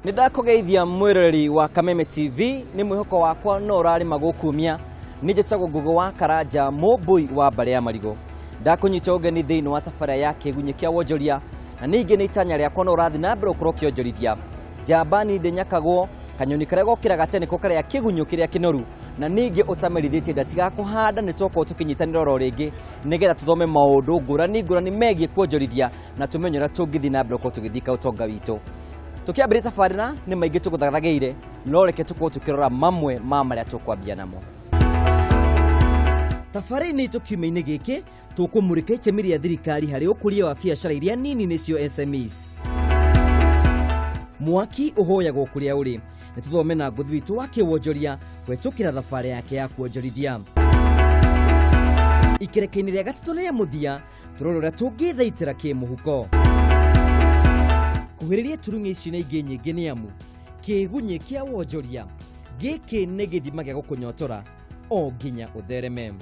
Nĩndakũgeithia mwĩroreri wa Kameme TV nĩ mwĩhoko wakwa no ũrarĩma gũkumia. Nĩ njĩtagwo Ngũgĩ wa Karanja, mũmbũi wa mbarĩ ya Marigũ. Ndakũnyita ũgeni thĩinĩ wa tabarĩra ya Kĩgunyĩ kĩa Wonjoria, na ningĩ nĩ itanya rĩakwa no ũrathiĩ na mbere gũkorwo ũkĩonjorithia. Njamba ndĩnyakagwo, kanyoni karĩa gokĩraga tene nĩko karĩa kĩgunyũ kĩrĩa kĩnoru, na ningĩ ũtamerithĩtie ndatigaga kũhanda. Nĩ twakorwo tũkĩnyitanĩra oro rĩngĩ nĩgetha tũthome maũndũ ngũrani ngũrani megiĩ kuonjorithia na tũmenye ũrĩa tũngĩthiĩ na mbere gũkorwo tũgĩthika ũtonga witũ. Tũkĩambĩrĩria tabarĩra nĩ maingĩ tũgũthathagĩire, no reke tũkorwo tũkĩrora mamwe ma marĩa tũkwambia namo. Tabarĩra-inĩ itũ kiumia-inĩ gĩkĩ tũkũmũrĩka itemi rĩa thirikari harĩ ũkũria wa biacara iria nini nĩcio SMEs. Mwaki ũhoyagwo kũrĩa ũrĩ. Nĩ tũthome na ngũthi witũ wa kĩwonjoria kũhetũkĩra thabarĩ yake ya kuonjorithia. Ikereka-inĩ rĩa gatatũ rĩa mũthia tũrore ũrĩa tũngĩthaitĩra kĩmũhuko. Kuhĩrĩria turung'e ici na ingĩ nyingĩ nĩ amu kĩgunyĩ kĩa wonjoria gĩkĩ nĩ gĩthima gĩa gũkũnyotora o nginya ũthereme.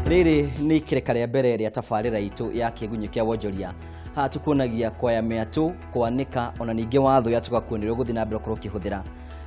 Rĩrĩ nĩ ikereka rĩa mbere rĩa tabarĩra itũ ya kĩgunyĩ kĩa wonjoria. Haha tukuonagia kwaya mĩatũ, kwanĩka, ona ningĩ watho ya tũgakuoneria ũgũthiĩ na mbere gũkorwo ũkĩhũthĩra.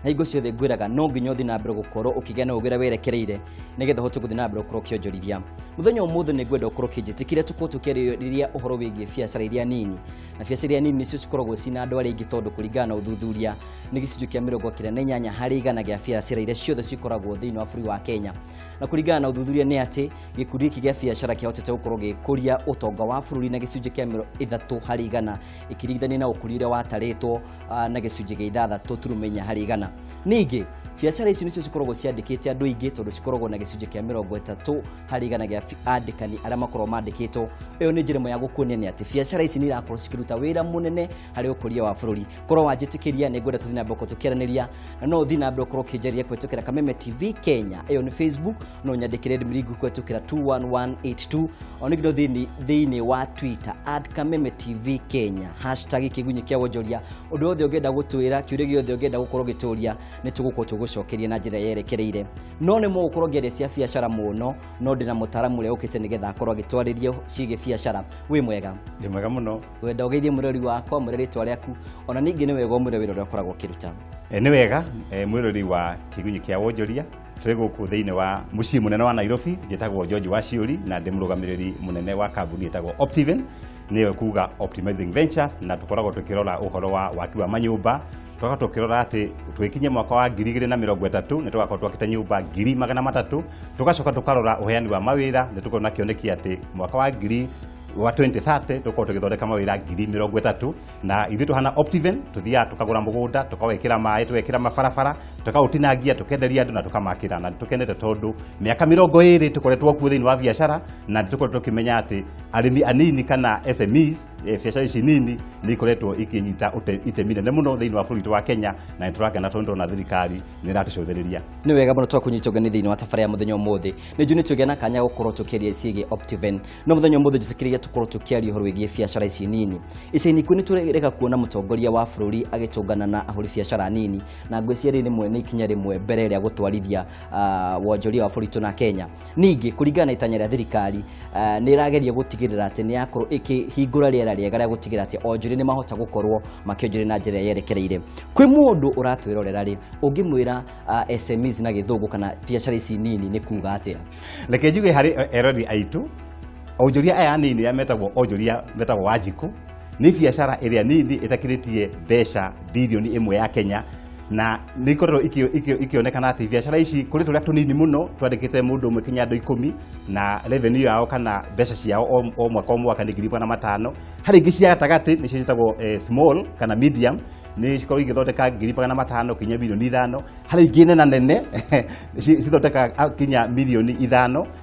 Na hingo ciothe ngwĩraga no nginya ũthiĩ na mbere gũkorwo ũkĩgĩa na ũgĩ ũrĩa werekereire nĩgetha ũhote gũthiĩ na mbere gũkorwo ũkĩonjorithia. Mũthenya ũmũthĩ nĩ ngwenda ũkorwo ũkĩnjĩtĩkĩria tũkorwo tũkĩarĩrĩria ũhoro wĩgiĩ biacara iria nini. Na biacara iria nini nĩcio cikoragwo ciĩna andũ arĩa aingĩ tondũ kũringana na ũthuthuria nĩ gĩcunjĩ kĩa 98 harĩ igana gĩa biacara iria ciothe cikoragwo thĩinĩ wa bũrũri wa Kenya. Na kũringana na ũthuthuria nĩ atĩ gĩkundi gĩkĩ gĩa biacara kĩhotete gũkorwo gĩgĩkũria ũtonga wa bũrũri na gĩcunjĩ kĩa 30 harĩ igana ĩkĩringithanio na ũkũria ũrĩa watarĩtwo na gĩcunjĩ kĩa 6.4 harĩ igana. Ningĩ biacara ici nĩcio cikoragwo ciandĩkĩte andũ aingĩ tondũ cikoragwo na gĩcunjĩ kĩa 30 harĩ igana gĩa andĩkani arĩa makoragwo mandĩkĩtwo. Ĩyo nĩ njĩra ĩmwe ya gũkuonia nĩ atĩ biacara ici nĩ irakorwo cikĩruta wĩra mũnene harĩ ũkũria wa bũrũri. Korwo wanjĩtĩkĩria nĩ ngwenda tũthiĩ na mbere tũkĩaranĩria, na no ũthiĩ na mbere ũkorwo ũkĩnjarĩria kũhetũkĩra Kameme TV Kenya, ĩyo nĩ Facebook, no nyandĩkĩre ndũmĩrĩri kũhetũkĩra 21182, ona ningĩ no thĩinĩ wa Twitter @Kameme TV Kenya, hashtag kĩgunyĩ kĩa wonjoria. Ũndũ wothe ũngĩenda gũtwĩra, kĩũria gĩothe ũngĩenda gũkorwo ũgĩtũria, nĩ tũgũkorwo tũgũcokeria na njĩra yerekereire. No nĩ mũgũkorwo ngĩaria cia biacara mũno, no ndĩna mũtaaramu ũrĩa ũkĩte nĩgetha akorwo agĩtwarĩria ciĩgiĩ biacara. Wĩ mwega? Ndĩ mwega mũno. Wenda ũgeithie mwĩrori wakwa, mwĩre rĩtwa rĩaku, ona ningĩ nĩ wega ũmwĩre wĩra ũrĩa ũkoragwo ũkĩruta. Nĩ wega, mwĩrori wa kĩgunyĩ kĩa wonjoria, tũrĩ gũkũ thĩinĩ wa mũciĩ mũnene wa Nairobi. Njĩtagwo George Waciũri na ndĩ mũrũgamĩrĩri mũnene wa kambuni ĩtagwo Optiven, nĩyo kuga Optimizing Ventures, na tũkoragwo tũkĩrora ũhoro wa waki wa manyũmba. Tũgakorwo tũkĩrora atĩ twĩkinye mwaka wa 2030 nĩ tũgakorwo twakĩte nyũmba 300,000. Tũgacoka tũkarora ũheani wa mawĩra, nĩ tũkorwo na kĩoneki atĩ mwaka wa ngiri wa 2030 tũkorwo tũgĩthondeka mawĩra 30,000. Na ithuĩ tũhana Optiven tũthiaga tũkagũra mũgũnda, tũkawĩkĩra maĩ, tũgekĩra mabarabara, tũkaũtinangia, tũkenderia andũ na tũkamakĩra. Na tũkenete tondũ mĩaka 20 tũkoretwo kuo thĩinĩ wa biacara, na tũkoretwo tũkĩmenya atĩ arĩmi anini kana SMEs, biacara ici nini nĩ ikoretwo ikĩnyita itemi nene mũno thĩinĩ wa bũrũri wa Kenya, na nĩ tũrakena tondũ tũrona thirikari nĩ ĩratũcũthĩrĩria. Nĩ wega mũno twakũnyita ũgeni thĩinĩ wa tabarĩra ya mũthenya ũmũthĩ. Nĩ njũĩ nĩ twĩgĩa na kanya gũkorwo tũkĩaria ciĩgiĩ Optiven, no mũthenya ũmũthĩ njĩtĩkĩrĩria tũkorwo tũkĩaria ũhoro wĩgiĩ biacara ici nini. Ica-inĩ ikuhĩ nĩ tũreka kuona mũtongoria wa bũrũri agĩtũngana na ahũri biacara nini, na ngwĩciria rĩrĩ rĩmwe nĩ ikinya rĩmwe mbere rĩa gũtwarithia wonjoria wa bũrũri witũ na Kenya. Ningĩ kũringana na itanya rĩa thirikari, nĩ ĩrageria gũtigĩrĩra atĩ nĩ yakorwo ĩkĩhingũra rĩera rĩega rĩa gũtigĩrĩra atĩ onjoria nĩ mahota gũkorwo makĩonjoria na njĩra yerekereire. Kwĩ mũndũ ũratwĩrorera rĩ, ũngĩmwĩra SMEs na gĩthũngũ kana biacara ici nini nĩ kuga atĩa? Reke njuge harĩ erori aitũ, onjoria aya nini arĩa metagwo onjoria metagwo Wanjikũ, nĩ biacara ĩrĩa nini ĩtakĩrĩtie mbeca 1 birioni ya Kenya, na nĩ ikoretwo ikĩonekana atĩ biacara ici kũrĩ tũrĩa tũnini mũno twandĩkĩte mũndũ ũmwe kinya andũ 10, na revenue yao kana mbeca ciao o mwaka o mwaka nĩ 500,000. Harĩ ingĩ cia gatagatĩ nĩcio ciĩtagwo small kana medium, nĩ cikoragwo igĩthondeka 500,000 kinya 5 mirioni. Harĩ ingĩ nena nene cithondekaga kinya 5 mirioni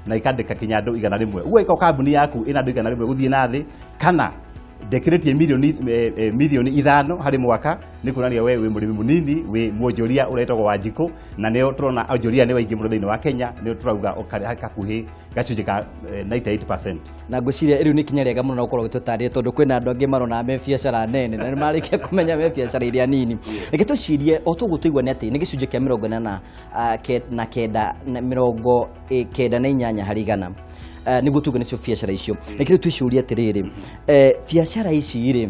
na ikandĩka kinya andũ 100. Ũguo ĩkorwo kambuni yaku ĩna andũ 100 gũthiĩ na thĩ kana Ndekĩrĩtie milioni 5 harĩ mwaka nĩ kuonania we wĩ mũrĩmi mũnini, wĩ mwonjoria ũretagwo Wanjikũ, na nĩo tũrona onjoria nĩ waingĩ mũno thĩinĩ wa Kenya, nĩo tũrauga hakuhĩ gacunjĩ ka 98%. Na ngwĩciria rĩu nĩ ikinya rĩega mũno na gũkorwo ũgĩtũtarĩria, tondũ kwĩna andũ angĩ marona me biacara nene na nĩmarĩkia kũmenya me biacara iria nini. Reke tũcirie o toguo tũigua nĩ atĩ nĩ gĩcunjĩ kĩa 49 na 98 harĩ igana. Nĩguo tuge nĩcio biacara icio. Reke rĩu twĩciũrie atĩrĩrĩ, biacara ici rĩ,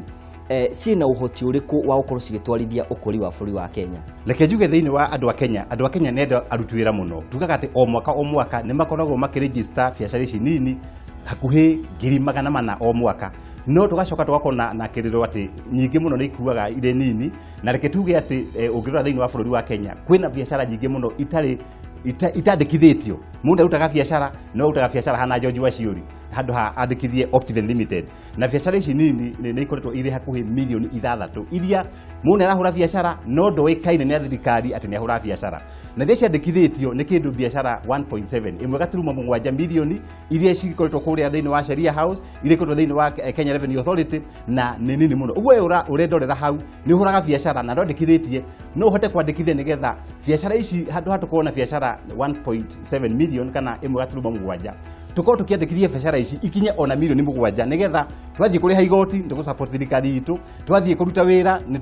ciĩna ũhoti ũrĩkũ wa gũkorwo cigĩtwarithia ũkũri wa bũrũri wa Kenya? Reke njuge thĩinĩ wa andũ a Kenya, andũ a Kenya nĩ andũ aruti wĩra mũno. Tugaga atĩ o mwaka o mwaka nĩ makoragwo makĩregister biacara ici nini hakuhĩ 400,000 o mwaka. No tũgacoka tũgakorwo na kĩrĩro atĩ nyingĩ mũno nĩ ikuaga irĩ nini, na reke tuge atĩ ũngĩrora thĩinĩ wa bũrũri wa Kenya kwĩna biacara nyingĩ mũno itarĩ itandĩkithĩtio. Mũndũ arutaga biacara no arutaga biacara hana George Waciũri handũ ha andĩkithie Optiven Limited, na biacara ici nini nĩ ikoretwo irĩ hakuhĩ milioni 6 iria mũndũ arahũra biacara no ndoĩkaine nĩ thirikari atĩ nĩ ahũra biacara, na iria ciandĩkithĩtio nĩ kĩndũ biacara 1.7 1.7 milioni iria cikoretwo kũrĩa thĩinĩ wa Sheria House, iria ikoretwo thĩinĩ wa Kenya Revenue Authority, na nĩ nini mũno. Ũguo we ũrendorera hau nĩ ũhũraga biacara na ndwandĩkithĩtie, no ũhote kwandĩkithia nĩgetha biacara ici handũ ha tũkorwo na biacara 1.7 million kana 1.7 tukorwo tukiandĩkithia biacara ici ikinye ona milioni 7 nĩgetha twathiĩ kũrĩha igoti nĩ tũgũ-support thirikari itũ, twathiĩ kũruta wĩra nĩ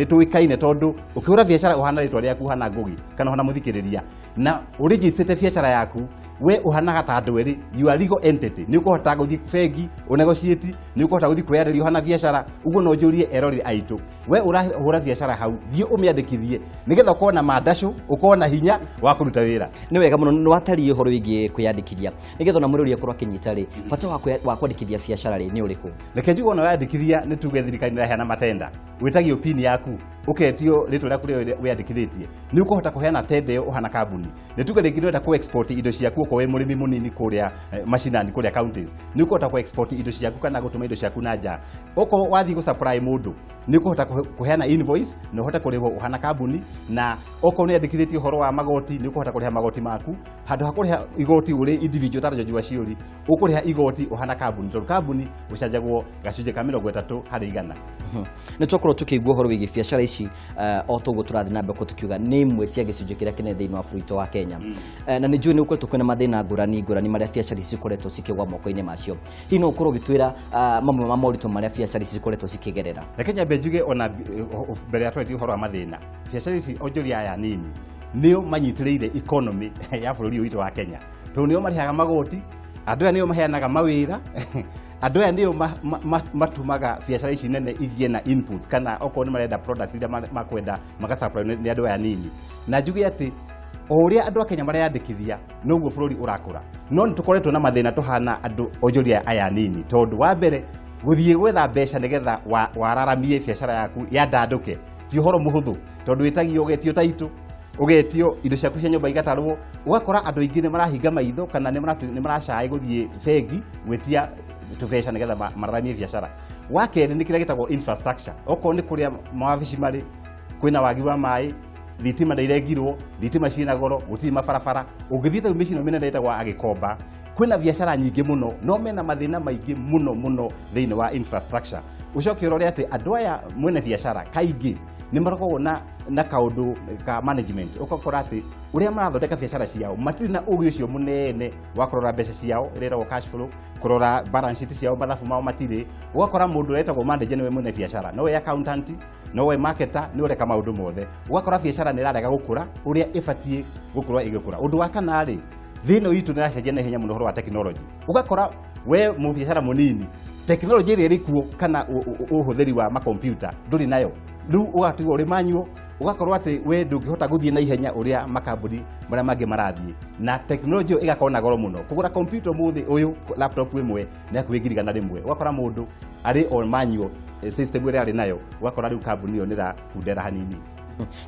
tũĩkaine, tondũ ũkĩhũra biacara ũhana rĩtwa rĩaku ũhana Ngugi kana ũhana mũthikĩrĩria, na ũrĩnjicĩte biacara yaku we ũhanaga ta andũ erĩ, you are legal entity, nĩ ũkũhota gũthiĩ bengi ũnegotiate, nĩ ũkũhota gũthiĩ kwĩyarĩria ũhana biacara. Ũguo no njũrie eroreri aitũ, we ũrahũra biacara hau thiĩ ũmĩandĩkithie nĩgetha ũkorwo na mandacũ, ũkorwo na hinya wa kũruta wĩra. Nĩ wega mũno nĩ watarie ũhoro wĩgiĩ kwĩyandĩkithia nĩgetha ona mũrori akorwo akĩnyita rĩ bata wa kwandĩkithia biacara rĩ nĩ ũrĩkũ. Reke njuge ona weyandĩkithia nĩ tuge thirikari nĩ ĩraheana matenda, wĩtagio pin yaku, ũketio rĩtwa rĩaku rĩrĩa wĩyandĩkithĩtie, nĩ ũkũhota kũheana tenda ĩyo ũhana kambuni. Nĩ tuge rĩngĩ nĩũrenda kũ export indo ciaku okorwo wĩ mũrĩmi mũnini kũrĩa mashinani kũrĩa counties, nĩ ũkũhota kũ export indo ciaku kana gũtũma indo ciaku na nja. Okorwo wathiĩ gũ supply mũndũ nĩ ũkũhota kũheana invoice na ũhote kũrĩhwo ũhana kambuni, na okorwo nĩ andĩkithĩtie ũhoro wa magoti nĩ ũkũhota kũrĩha magoti maku handũ ha kũrĩha igoti ũrĩ individual ta George Waciũri, ũkũrĩha igoti ũhana kambuni, tondũ kambuni ũcanjagwo gacunjĩ ka 30 harĩ igana. Nĩ twakorwo tũkĩigua ũhoro wĩgiĩ biacara ici o toguo tũrathiĩ na mbere tũkiuga nĩ imwe cia gĩcunjĩ kĩrĩa kĩnene thĩinĩ wa bũrũri wa Kenya. Na nĩ njũĩ nĩ gũkoretwo kwĩna mathĩna ngũrani ngũrani marĩa biacara ici cikoretwo cikĩgwa moko-inĩ macio. Hihi no ũkorwo ũgĩtwĩra mamwe ma moritũ marĩa biacara ici cikoretwo cikĩgerera? Reke nyambe njuge ona mbere ya twarĩtie ũhoro wa mathĩna, biacara ici onjoria aya nini nĩo manyitĩrĩire economy ya bũrũri ũyũ witũ wa Kenya, tondũ nĩo marĩhaga magoti, andũ aya nĩo maheanaga mawĩra, andũ aya nĩo matumaga biacara ici nene igie na input, kana okorwo nĩ marenda products iria makwenda magasupply nĩ andũ aya nini. Na njuge atĩ o ũrĩa andũ a Kenya mareyandĩkithia noguo bũrũri ũrakũra, no nĩ tũkoretwo na mathĩna tũhana andũ onjoria aya nini, tondũ wa mbere gũthiĩ gwetha mbeca nĩgetha wararamie biacara yaku yandandũke ti ũhoro mũhũthũ, tondũ wĩtagio ũgetio taitũ, ũgetio indo ciaku cia nyũmba igatarwo, ũgakora andũ aingĩ nĩ marahinga maitho kana nĩ maracaĩ gũthiĩ bengi gwĩtia tũbeca nĩgetha mararamie biacara. Wa kerĩ nĩ kĩrĩa gĩtagwo infrastructure, okorwo nĩ kũrĩa mawabici marĩ kwĩna wagi wa maĩ, thitima nĩ irengirwo, thitima ciĩna goro, gũtirĩ mabarabara. Ũngĩthiĩ ta mĩciĩ ĩno mĩnene ĩtagwo Agĩkomba, kwĩna biacara nyingĩ mũno no mena mathĩna maingĩ mũno mũno thĩinĩ wa infrastructure. Ũcoke ũrore atĩ andũ aya mwene biacara kaingĩ nĩ makoragwo na kaũndũ ka management, ũgakora atĩ ũrĩa marathondeka biacara ciao matirĩ na ũgĩ ũcio mũnene wa kũrora mbeca ciao ĩrĩa ĩtagwo cash flow, kũrora balance sheet ciao, mathabu mao matirĩ. Ũgakora mũndũ ũrĩa wĩtagwo manager nĩwe mwene biacara, nowe accountant, nowe marketer, nĩwe ũreka maũndũ mothe. Ũgakora biacara nĩ ĩrarega gũkũra ũrĩa ĩbatiĩ gũkorwo ĩgĩkũra. Ũndũ wa kana rĩ, thĩna witũ nĩ ĩracenjia na ihenya mũno ũhoro wa technology. Ũgakora we mũbiacara mũnini technology ĩrĩa ĩrĩ kuo kana ũhũthĩri wa makompiuta ndũrĩ nayo, rĩu ũgatigwo ũrĩ manual, ũgakorwo atĩ we ndũngĩhota gũthiĩ na ihenya ũrĩa makambuni marĩa mangĩ marathiĩ, na technology ĩyo ĩgakorwo na goro mũno. Kũgũra kompiuta ũmũthĩ ũyũ laptop ĩmwe nĩ hakuhĩ 100,000, ũgakora mũndũ arĩ on manual system ĩrĩa arĩ nayo, ũgakora rĩu kambuni ĩyo nĩ ĩrakundera hanini.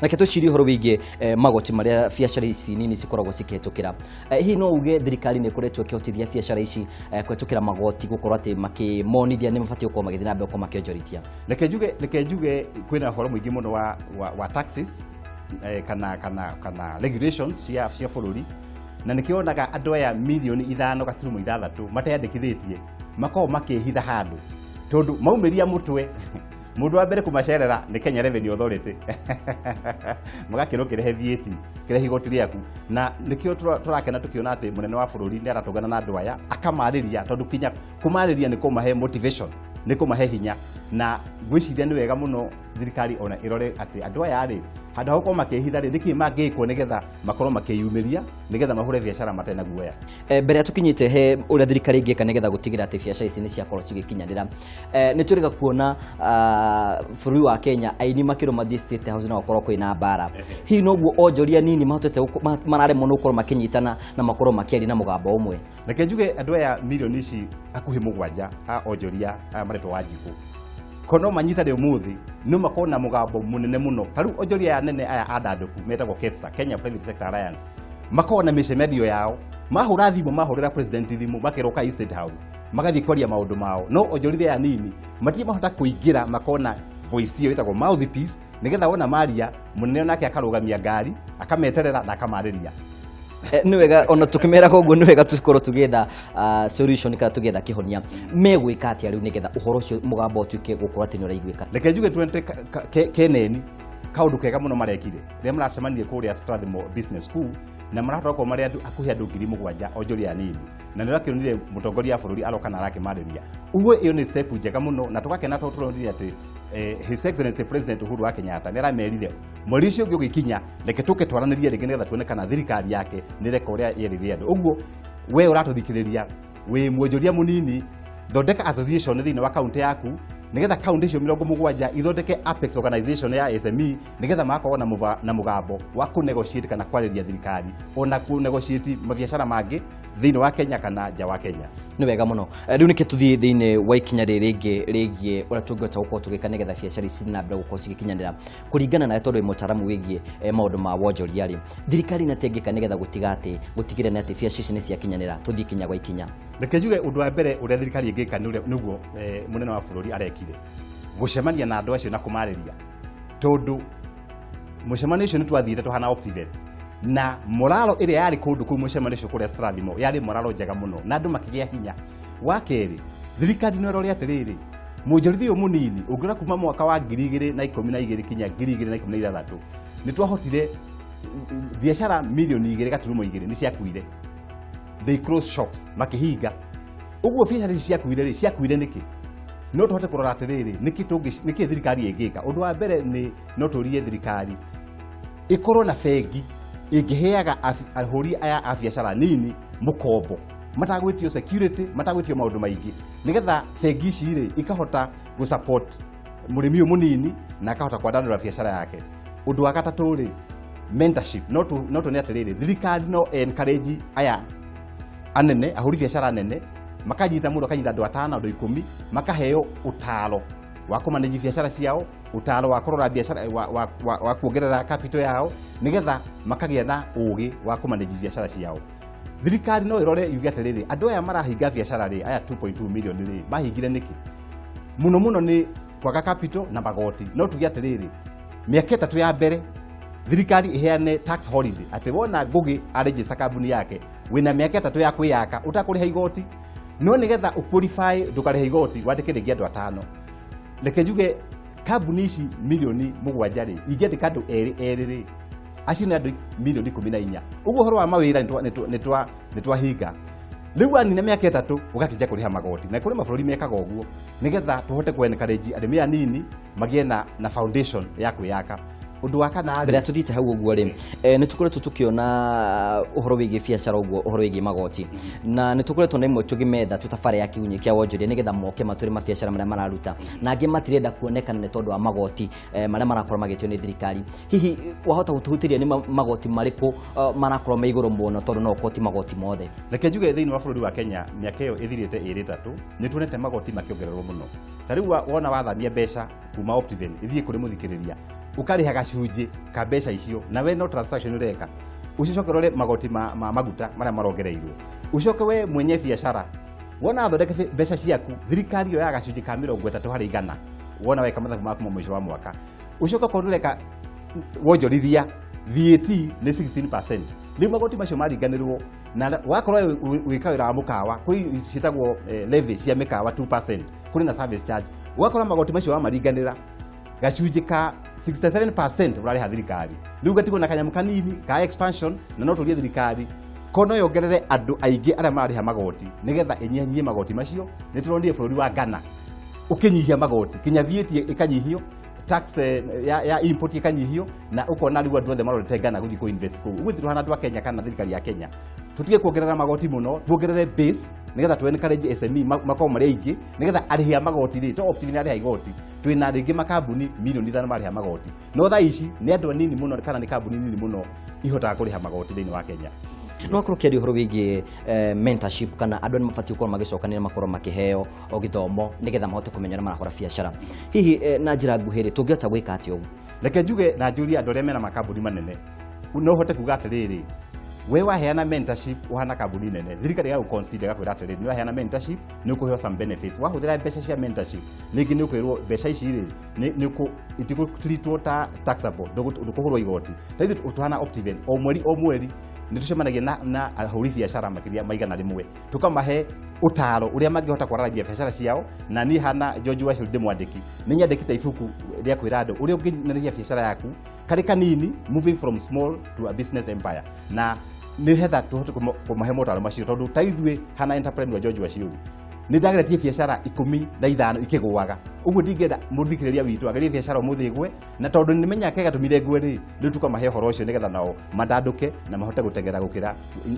Reke tũcirie ũhoro wĩgiĩ magoti marĩa biacara ici nini cikoragwo cikĩhetũkĩra. Hihi no uge thirikari nĩ ĩkoretwo ĩkĩhotithia biacara ici kũhetũkĩra magoti gũkorwo atĩ makĩmonithia nĩ mabatiĩ gũkorwo magĩthiĩ na mbere gũkorwo makĩonjorithia? Reke njuge kwĩna ũhoro mũingĩ mũno wa taxes kana regulations cia bũrũri, na nĩkĩo wonaga andũ aya milioni 5.6 mateyandĩkithĩtie makoragwo makĩhitha handũ. Tondu maumiria mutwe mundu wa mbere kumacerera ni Kenya Revenue Authority magakĩrwo kĩrehe VAT kĩrehe igoti rĩaku. Na nĩkĩo tũrakena tũkĩona atĩ mũnene wa bũrũri nĩ aratũngana na andũ aya akamarĩria, tondũ kinya kũmarĩria nĩ kũmahe motivation, nĩ kũmahe hinya. Na ngwĩciria nĩ wega mũno thirikari ona ĩrore atĩ andũ aya rĩ, handũ ha gũkorwo makĩhitha rĩ, nĩkĩ mangĩkwo nĩgetha makorwo makĩyumĩria nĩgetha mahũre biacara matarĩ na guoya. Mbere ya tũkinyĩte he ũrĩa thirikari ĩngĩka nĩgetha gũtigĩrĩra atĩ biacara ici nĩ ciakorwo cigĩkinyanĩra, nĩ tũrĩga kuona bũrũri wa Kenya aini makĩrwo mathiĩ State House na gũkorwo kwĩna mbara. Hihi noguo onjoria nini mahotete mararemwo nĩ gũkorwo makĩnyitana na makorwo makĩaria na mũgambo ũmwe? Reke njuge andũ aya milioni ici hakuhĩ 7 a onjoria aya maretwo Wanjikũ, kono manyitane umuthi no makorwo na mugambo munene muno. Ta riu onjoria aya nene aya andandũku metagwo KEPSA, Kenya Private Sector Alliance, makorwo na mĩcemanio yao, mahũra thimũ, mahũrĩra president thimũ, makerwo kai State House, magathiĩ kwaria maũndũ mao. No onjoria aya nini matirĩ mahota kũingĩra, makona voice ĩyo ĩtagwo mouthpiece, nĩgetha wona maria mũnene onake akarũgamia ngari akameterera na akamarĩria. Nĩ wega ona tũkĩmera koguo, nĩ wega tũkorwo tũgĩetha solution kana tũgĩetha kĩhonia. Megwĩka atĩa rĩu nĩgetha ũhoro ũcio mũgambo ũtuĩke gũkorwo atĩ nĩ ũraiguĩka? Reke njuge twente keneni kaũndũ kega mũno marekire rĩrĩa maracemanirie kũrĩa Strathmore Business School, na marahota gũkorwo marĩ andũ hakuhĩ andũ 7,000 onjoria anini, na nĩ ũrakĩonire mũtongoria wa bũrũri aroka na arakĩmarĩria. Ũguo ĩyo nĩ step njega mũno, na tũgakena tondũ tũronire atĩ His Excellency President Uhuru wa Kenyatta nĩ aramerire mweri ũcio ũngĩ ũgĩkinya, reke tũke twaranĩrie rĩngĩ nĩgetha tuone kana thirikari yake nĩ ĩreka ũrĩa yerĩire andũ. Ũguo we ũratũthikĩrĩria wĩ mwonjoria mũnini, thondeka association thĩinĩ wa kaunti yaku nĩgetha kaunti icio 70 ithondeke apex organization ya SME, nĩgetha magakorwo na mũgambo wa kũ-negotiate kana kwarĩria thirikari ona kũ-negotiate mabiacara mangĩ thĩinĩ wa Kenya kana nja wa Kenya. Nĩ wega mũno. Rĩu nĩkĩ tũthiĩ thĩinĩ wa ikinya rĩrĩ rĩngĩ rĩgiĩ ũrĩa tũngĩhota gũkorwo tũgĩka nĩgetha biacara ici na mbere gũkorwo cigĩkinyanĩra kũringana nawe, tondũ wĩ mũtaaramu wĩgiĩ maũndũ ma wonjoria rĩ, thirikari nĩ atĩa ĩngĩka nĩgetha gũtiga atĩ gũtigĩrĩra nĩ atĩ biacara ici nĩ ciakinyanĩra? Tũthiĩ ikinya gwa ikinya. Reke njuge ũndũ wa mbere ũrĩa thirikari ĩngĩka nĩ ũrĩa nĩguo mũnene wa bũrũri arekire, gũcemania na andũ acio na kũmarĩria, tondũ mũcemanio ũcio nĩ twathire tũhana Optiven, na moralo ĩrĩa yarĩ kũndũ kũu mũcemanio ũcio kũrĩa Strathmore yarĩ moralo njega mũno na andũ makĩgĩa hinya. Wa kerĩ, thirikari no ĩrore atĩrĩrĩ, mwonjorithia ũyũ mũnini ũngĩrora kuma mwaka wa 2012 kinya 2016 nĩ twahotire biacara milioni 2.2 nĩ ciakuire, they closed shops, makĩhinga. Ũguo biacara ici ciakuire rĩ, ciakuire nĩkĩ? No tũhote kũrora atĩrĩrĩ, nĩkĩ thirikari ĩngĩka. Ũndũ wa mbere nĩ no tũrie thirikari ĩkorwo na bengi ĩngĩheaga ahũri aya a biacara nini mũkombo, matagwĩtio security, matagwĩtio maũndũ maingĩ, nĩgetha bengi ici rĩ ikahota gũ-support mũrĩmi ũyũ mũnini na akahota kwandandũra biacara yake. Ũndũ wa gatatũ rĩ, mentorship. No tuone atĩrĩrĩ, thirikari no encourage aya anene, ahũri biacara nene, makanyita mũndũ akanyita andũ 5 andũ 10, makaheo ũtaro wa kũmanage biacara ciao, ũtaro wa kũrora biacara, wa kuongerera capital yao, nĩgetha makagĩa na ũgĩ wa kũmanage biacara ciao. Thirikari no ĩrore yuge atĩrĩrĩ, andũ aya marahinga biacara rĩ, aya 2.2 million rĩ, mahingire nĩkĩ? Mũno mũno nĩ kwaga capital na magoti. No tuge atĩrĩrĩ, mĩaka 3 ya mbere thirikari iheane tax holiday, atĩ wona Ngũgĩ aregister kambuni yake wĩna mĩaka 3 ya kwĩyaka ũtakũrĩha igoti, no nĩgetha ũqualify ndũkarĩhe igoti wandĩke rĩngĩ andũ 5. Reke njuge kambuni ici milioni 7 rĩ, ingĩandĩka andũ erĩ erĩ rĩ, acio nĩ andũ milioni 14. Ũguo ũhoro wa mawĩra nĩ twahinga. Rĩu wanina mĩaka 3 ũgakĩnja kũrĩha magoti, na kũrĩ mabũrũri mekaga ũguo nĩgetha tũhote kũ-encourage arĩmi anini magĩe na foundation ya kwĩyaka. Ũndũ wa kana rĩ, mbere tũthiĩte hau ũguo rĩ, nĩ tũkoretwo tũkĩona ũhoro wĩgiĩ biacara ũguo, ũhoro wĩgiĩ magoti, na nĩ tũkoretwo na imwe tũgĩmetha tũtabara ya kĩgunyĩ kĩa wonjoria nĩgetha moke matũre mabiacara marĩa mararuta, na angĩ matirenda kuonekana nĩ tondũ wa magoti marĩa marakorwo magĩtio nĩ thirikari. Hihi wahota gũtũhutĩria nĩ magoti marĩkũ marakorwo me igũrũ mũno, tondũ no ũkorwo ti magoti mothe? Reke njuge thĩinĩ wa bũrũri wa Kenya mĩaka ĩyo ĩthirĩte 2 3 nĩ tuonete magoti makĩongererwo mũno. Ta rĩu wona wathamia mbeca kuma Optiven ithiĩ kũrĩ mũthikĩrĩria, ũkarĩha gacunjĩ ka mbeca icio, na we no transaction ũreka, ũcoke ũrore magoti ma maguta marĩa marongereirwo, ũcoke we mwenye biacara wona athondeke mbeca ciaku, thirikari yoyaga gacunjĩ ka 30 harĩ igana wona weka mathabu maku ma mũico wa mwaka, ũcoke okorwo ndũreka wonjorithia VAT nĩ 16%. Rĩu magoti macio maringanĩrwo Na wakorwo wĩka wĩra wa mũkawa, kwĩ ciĩtagwo levy cia mĩkawa 2%, kũrĩ na service charge. Ũgakora magoti macio wamaringanĩra gacunjĩ ka 67% ũrarĩha thirikari. Rĩu gatigwo na kanyamũ kanini ka expansion, na no tũrie thirikari ko no yongerere andũ aingĩ arĩa mararĩha magoti nĩgetha ĩnyihanyihie magoti macio. Nĩ tũronire bũrũri wa Ghana ũkĩnyihia magoti, kinya VAT ĩkanyihio, tax ya import ĩkanyihio, na ũkona rĩu andũ othe marorete Ghana gũthiĩ kũ invest kũu. Ũguo ithuĩ tũhana andũ a Kenya kana thirikari ya Kenya tũtige kuongerera magoti mũno, tuongerere base nĩgetha tu encourage SME makorwo marĩ aingĩ, nĩgetha arĩhi a magoti rĩ, to Optiven arĩha igoti, twĩna rĩngĩ makambuni 5 million marĩha magoti, no thaa ici nĩ andũ anini mũno kana nĩ kambuni nini mũno ihotaga kũrĩha magoti thĩinĩ wa Kenya. No akorwo ũkĩaria ũhoro wĩgiĩ mentorship, kana andũ nĩ mabatiĩ gũkorwo magĩcokanĩra, makorwo makĩheo o gĩthomo nĩgetha mahote kũmenya ũrĩa marahũra biacara. Hihi na njĩra nguhĩ rĩ, tũngĩhota gwĩka atĩa ũguo? Reke njuge na njũrie andũ arĩa mena makambuni manene, no ũhote kuga atĩrĩrĩ, we waheana mentorship ũhana kambuni nene, thirikari ĩgagũ-consider, ĩgakwĩra atĩrĩrĩ, nĩ waheana mentorship, nĩ ũkũheo some benefits. Wahũthĩra mbeca cia mentorship, rĩngĩ nĩ ũkwĩrwo mbeca ici rĩ nĩ itigũ-treatwo ta taxable, ndũkũhũrwo igoti. Ta ithuĩ tũhana Optiven, o mweri o mweri nĩ tũcemanagia na ahũri biacara makĩria ma 100, tũkamahe ũtaro ũrĩa mangĩhota kwararamia biacara ciao. Na niĩ hana George Wacu ndĩ mwandĩki, nĩ nyandĩkĩte ibuku rĩa kwĩra andũ ũrĩa ũngĩneneria biacara yaku karĩ kanini, moving from small to a business empire, na nĩ hetha tũhote kũmahe motaro macio, tondũ ta ithuĩ hana entrepreneur George Waciũri nĩ ndageretie biacara 15 ikĩgũaga. Ũguo ndingĩenda mũthikĩrĩria witũ agerie biacara ũmũthĩ ĩgwe, na tondũ nĩ menyaga kĩrĩa gatũmire ngwe rĩ, rĩu tũkamahe ũhoro ũcio nĩgetha nao mandandũke na mahote gũteng'era gũkĩra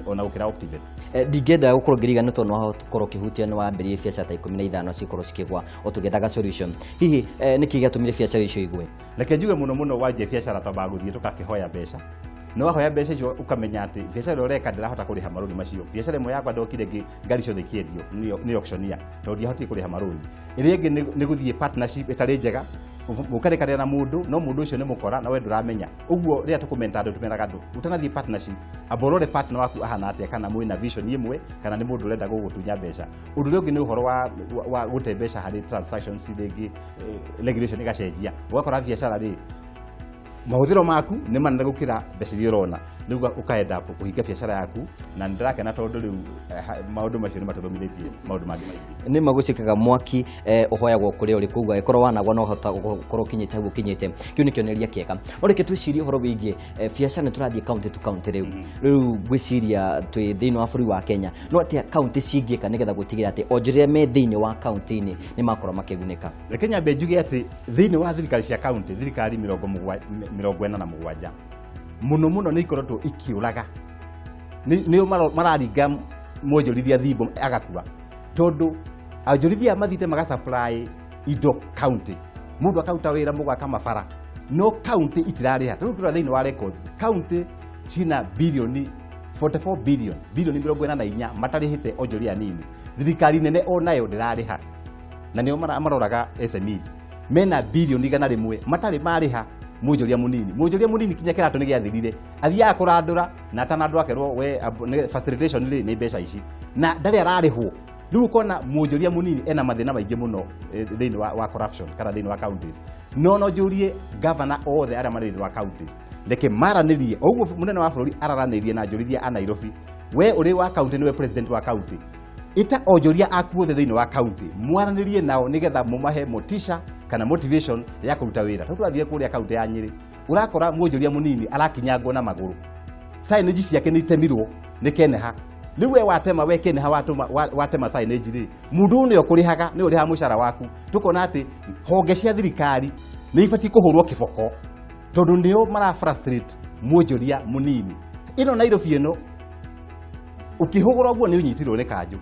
ona gũkĩra Optiven. Ndingĩenda gũkorwo ngĩrigana tondũ no gũkorwo ũkĩhutia nĩ wambĩrĩirie biacara ta 15 cikorwo cikĩgwa o tũgĩethaga solution. Hihi nĩkĩ gĩatũmire biacara icio igwe? Reke njuge, mũno mũno wanjia biacara twambaga gũthiĩ tũgakĩhoya mbeca. No wahoya mbeca icio, ũkamenya atĩ biacara ĩrĩa ũreka ndĩrahota kũrĩha marũni macio. Biacara ĩmwe yakwa ndokire ngĩ ngari ciothe ikĩendio nĩ auctioneer tondũ ndiahotire kũrĩha marũni. Ĩrĩa ĩngĩ nĩ gũthiĩ partnership ĩtarĩ njega, mũkarĩkanĩra na mũndũ, no mũndũ ũcio nĩ mũkora na we ndũramenya. Ũguo rĩrĩa tũkũmenta andũ, tũmeraga andũ ũtanathiĩ partnership, amba ũrore partner waku ahana atĩa, kana mwĩna vision ĩmwe, kana nĩ mũndũ ũrenda gũgũtunya mbeca. Ũndũ ũrĩa ũngĩ nĩ ũhoro wa gũte mbeca harĩ transactions, rĩngĩ regulation ĩgacenjia, ũgakora biacara rĩ mahũthĩro maku nĩ manene gũkĩra mbeca iria ũrona, rĩu ũkaenda kũhinga biacara yaku. Na nĩ ndĩrakena tondũ rĩu maũndũ macio nĩ matũthomithĩtie maũndũ mangĩ maingĩ. Nĩ magũcikaga mwaki ũhoyagwo kũrĩa ũrĩ, koguo angĩkorwo wanagwa no hota gũkorwo ũkinyĩte hau ũkinyĩte, kĩu nĩ kĩonereria kĩega. No reke twĩcirie ũhoro wĩgiĩ biacara. Nĩ tũrathiĩ county to county rĩu ngwĩciria twĩ thĩinĩ wa bũrũri wa Kenya, no atĩa county cingĩka nĩgetha gũtigĩrĩra atĩ onjoria me thĩinĩ wa county-inĩ nĩ makorwo makĩgunĩka? Reke nyambe njuge atĩ thĩinĩ wa thirikari cia county, thirikari 47 mũno mũno nĩ ikoretwo ikĩũraga, nĩo mararinga mwonjorithia thimbo agakua, tondũ onjorithia mathiĩte magasupply indo county, mũndũ akaruta wĩra mũgwaka mabara, no county itirarĩha. Rĩu tũrora thĩinĩ wa records, county cina bilioni 44 billion, bilioni 44 matarĩhĩte onjoria anini. Thirikari nene o nayo ndĩrarĩha, na nĩo maroraga SMEs, mena bilioni 100 matarĩ marĩha mwonjoria mũnini. Mwonjoria mũnini kinya kĩratũ nĩ gĩathirire, athiaga kũrandũra na atanandũra akerwo we nĩ facilitation rĩ nĩ mbeca ici, na ndarĩ ararĩhwo. Rĩu ũkona mwonjoria mũnini ena mathĩna maingĩ mũno thĩinĩ wa corruption kana thĩinĩ wa counties. No njũrie governor othe arĩa marĩ thĩinĩ wa counties, reke maranĩrie o ũguo mũnene wa bũrũri araranĩrie na njũrithia a Nairobi. We ũrĩ wa county, nĩwe president wa county, ĩta onjoria aku othe thĩinĩ wa county, mwaranĩrie nao nĩgetha mũmahe motisha kana motivation ya kũruta wĩra. Tondũ tũrathiĩ kũrĩa county ya Nyĩrĩ, ũrakora mwonjoria mũnini arakinyangwo na magũrũ, signage ciake nĩ itemirwo nĩ keneha. Rĩu we watema, we keneha watũma watema signage rĩ, mũndũ ũyũ nĩwe ũkũrĩhaga, nĩwe ũrĩhaga mũcara waku. Tũkona atĩ honge cia thirikari nĩ ibatiĩ kũhũrwo kĩboko tondũ nĩo mara frustrate mwonjoria mũnini. Ĩno Nairobi ĩno ũkĩhũgũra ũguo nĩ ũnyitirwo nĩ kanjũ,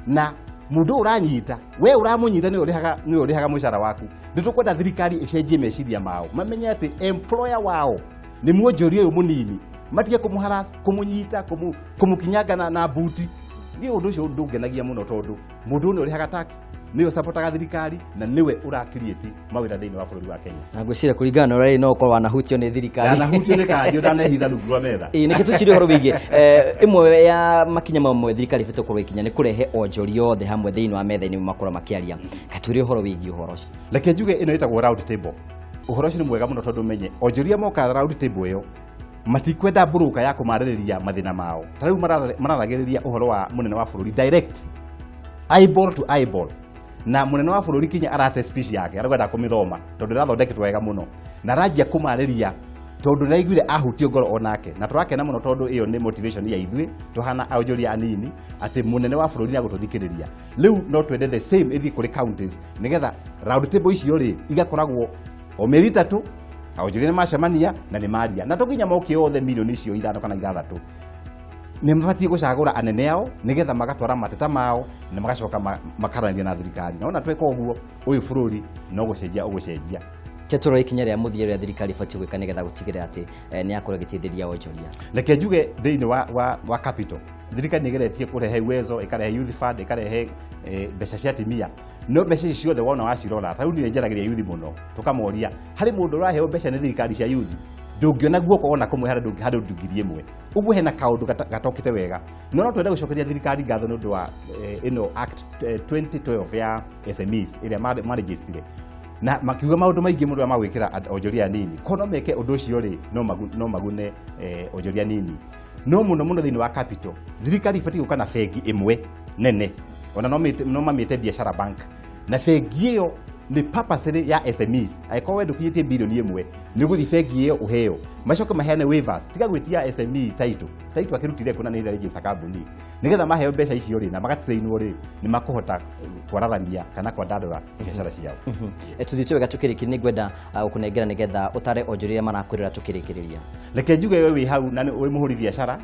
na mũndũ ũyũ ũranyita, we ũramũnyita, nĩwe ũrĩhaga mũcara waku. Nĩ tũkwenda thirikari ĩcenjie meciria mao, mamenye atĩ employer wao nĩ mwonjoria ũyũ mũnini, matige kũmũharass, kũmũnyita, kũmũkinyanga na buti. Niĩ ũndũ ũcio ndũngenagia mũno, tondũ mũndũ ũyũ nĩ ũrĩhaga tax, nĩwe ũsapotaga thirikari, na nĩwe ũra-create mawĩra thĩinĩ wa bũrũri wa Kenya. Na ngwĩciria kũringana na ũrĩa no ũkorwo wanahutio nĩ thirikari. Ndanahutio nĩ kanjũ, ndanehitha rungu rwa metha. Ĩĩ, nĩkĩ tũcirie ũhoro wĩgiĩ ĩmwe ya makinya mamwe thirikari ĩbatiĩ gũkorwo ĩkinya nĩ kũrehe onjoria othe hamwe thĩinĩ wa metha-inĩ makorwo makĩaria. Katwĩre ũhoro wĩgiĩ ũhoro ũcio. Reke njuge ĩno ĩtagwo round table. Ũhoro ũcio nĩ mwega mũno, tondũ menye onjoria moka round table ĩyo Matikwenda broker ya kũmarĩrĩria mathĩna mao. Ta rĩu mararagĩrĩria ũhoro wa mũnene wa bũrũri direct, eyeball to eyeball, na mũnene wa bũrũri kinya arate speech yake arenda kũmĩthoma tondũ ĩrathondeketwo wega mũno, na aranjia kũmarĩria tondũ nĩaiguire ahutio ngoro onake. Na tũrakena mũno tondũ ĩyo nĩ motivation ya ithuĩ tũhana aonjoria anini atĩ mũnene wa bũrũri nĩagũtũthikĩrĩria. Rĩu no twende the same ĩthiĩ kũrĩ counties, nĩgetha round table icio rĩ igakoragwo o mĩeri 3, aonjoria nĩ macemania na nĩ maria, na to nginya moke othe milioni icio 5 kana 6. Nĩ mabatiĩ gũcagũra anene ao nĩgetha magatwara mateta mao na magacoka makaranĩria na thirikari. Na ona tweka ũguo, ũyũ bũrũri no gũcenjia ũgũcenjia. Ketũrwo ikinya rĩa mũthia rĩa thirikari ĩbatiĩ gwĩka nĩgetha gũtigĩrĩra atĩ nĩ yakorwo ĩgĩteithĩrĩria wonjoria. Reke njuge thĩinĩ wa capital, thirikari nĩ ĩgeretie kũrehe Uwezo, ĩkarehe Youth Fund, ĩkarehe mbeca cia atumia, no mbeca ici ciothe wona wacirora, ta rĩu niĩ njaragĩria youth mũno, tũkamoria harĩ mũndũ ũraheo mbeca nĩ thirikari cia youth, ndũngĩona guoko ona kũmwe harĩ 1,000. Ũguo hena kaũndũ gatokĩte wega. No twende gũcokeria thirikari ngatho nĩ ũndũ wa ĩno Act 2012 ya SMEs ĩrĩa marejistire, na makiuga maũndũ maingĩ mũno magwĩkĩra onjoria anini. Korwo no meke ũndũ ũcio rĩ, no magune onjoria anini. No mũno mũno thĩinĩ wa capital, thirikari ĩbatiĩ gũka na bengi ĩmwe nene, ona no mamĩte Biashara Bank, na bengi ĩyo nĩ purposely ya SMEs. Angĩkorwo we ndũkinyĩtie bilioni 1, nĩ ũgũthiĩ bengi ĩyo ũheo, macoke maheane waivers. Tiga gwĩtia SME title, title akĩrutire kũ na nĩ register kambuni, nĩgetha maheo mbeca icio rĩ na magatrainwo rĩ, nĩ makũhota kwararamia kana kwandandũra biacara ciao. Tũthiĩte wega tũkĩrĩkĩrĩria, nĩ ngwenda gũkũnengera nĩgetha ũtare onjoria arĩa marakwĩrora tũkĩrĩkĩrĩria. Reke njuge we wĩ hau na wĩ mũhũri biacara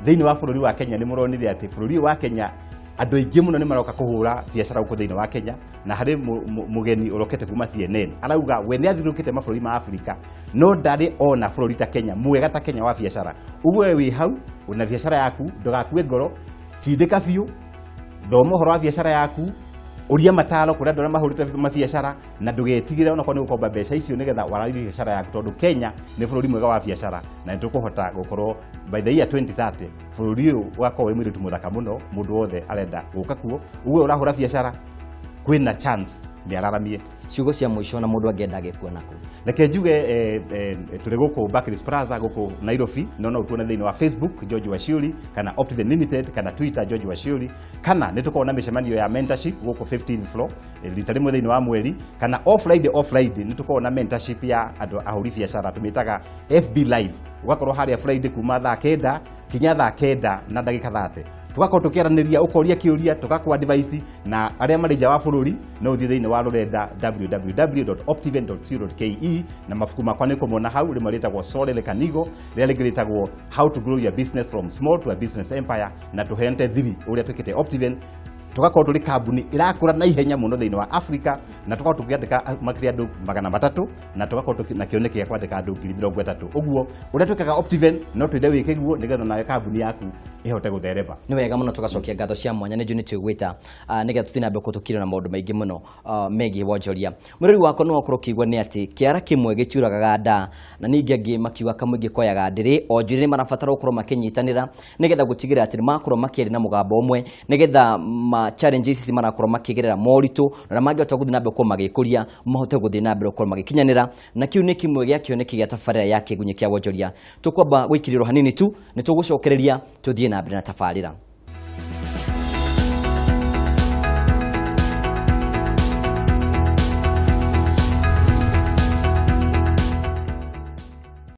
thĩinĩ wa bũrũri wa Kenya, nĩ mũronire atĩ bũrũri ũyũ wa Kenya andũ aingĩ mũno nĩ maroka kũhũra biacara gũkũ thĩinĩ wa Kenya, na harĩ mũgeni ũrokete kuma CNN arauga we nĩ athiũrũrũkĩte mabũrũri ma Afrika no ndarĩ ona bũrũri ta Kenya mwega ta Kenya wa biacara. Ũguo we wĩ hau una biacara yaku, ndũgakue ngoro, tindĩka biũ, thoma ũhoro wa biacara yaku, ũria mataro kũrĩ andũ arĩa mahũrĩte mabiacara, na ndũgetigĩre onakorwo nĩ gũkomba mbeca icio nĩgetha wararĩrie biacara yaku, tondũ Kenya nĩ bũrũri mwega wa biacara na nĩ tũkũhota gũkorwo by the year 2030 bũrũri ũyũ ũgakorwo wĩ mũirĩtu mũthaka mũno, mũndũ wothe arenda gũka kuo. Ũguo ũrahũra biacara kwĩna chance mĩararamie. Ciugo cia mũico na mũndũ angĩenda agĩkuona kũ? Reke njuge tũrĩ gũkũ Barclays Plaza gũkũ Nairobi, no no tuone thĩinĩ wa Facebook George Wachiuri, kana Optiven Limited, kana Twitter George Wachiuri, kana nĩ tũkoragwo na mĩcemanio ya mentorship gũkũ 15th floor rita rĩmwe thĩinĩ wa mweri, kana off Friday, off Friday nĩ tũkoragwo na mentorship ya andũ ahũri biacara tũmĩtaga FB Live. Ũgakorwo harĩa Friday kuma thaa 9 kinya thaa 9 na ndagĩka 30, tugakorwo tukiaranĩria, ũkoria kĩũria, tũgakũ advice, na arĩa marĩ nja wa bũrũri no ũthiĩ thĩinĩ wa rũrenda www.optiven.co.ke, na mabuku makwa nĩ kũmona hau, rĩmwe rĩtagwo Sole Le Kanigo, rĩrĩa rĩngĩ rĩtagwo How to Grow Your Business from Small to a Business Empire, na tũheanĩte thiri ũrĩa twĩkĩte Optiven, tugakorwo tũrĩ kambuni ĩrakũra na ihenya mũno thĩinĩ wa Africa, na tugakorwo tũkĩandĩka makĩria andũ 300, na tugakorwo na kĩoneki gĩa kwandĩka andũ 30,000. Ũguo ũrĩa twĩkaga Optiven no twende wĩke guo nĩgetha nawe kambuni yaku ĩhote gũtherema. Nĩ wega mũno, tũgacokia ngatho cia mwanya nĩ njũĩ nĩ tũgwĩta nĩgetha tũthiĩ na mbere kũtũkĩra na maũndũ maingĩ mũno megiĩ wonjoria. Mũrori wakwa no wakorwo ũkĩigua nĩ atĩ kĩara kĩmwe gĩtiũragaga nda, na ningĩ angĩ makiuga kamũingĩ koyaga ndĩrĩ. Onjoria nĩ marabatara gũkorwo makĩnyitanĩra nĩgetha gũtigĩrĩra atĩ nĩ makorwo makĩaria na mũgambo ũmwe, nĩgetha ma challenges ici marakorwo makĩgerera moritũ na mangĩhota gũthiĩ na mbere gũkorwo magĩkũria, mahote gũthiĩ na mbere gũkorwo magĩkinyanĩra. Na kĩu nĩ kĩmwe gĩa kĩoneki gĩa tabarĩra ya Kĩgunyĩ kĩa Wonjoria. Tũkwamba gũikĩrĩrwo hanini tu, nĩ tũgũcokereria tũthiĩ na mbere na tabarĩra.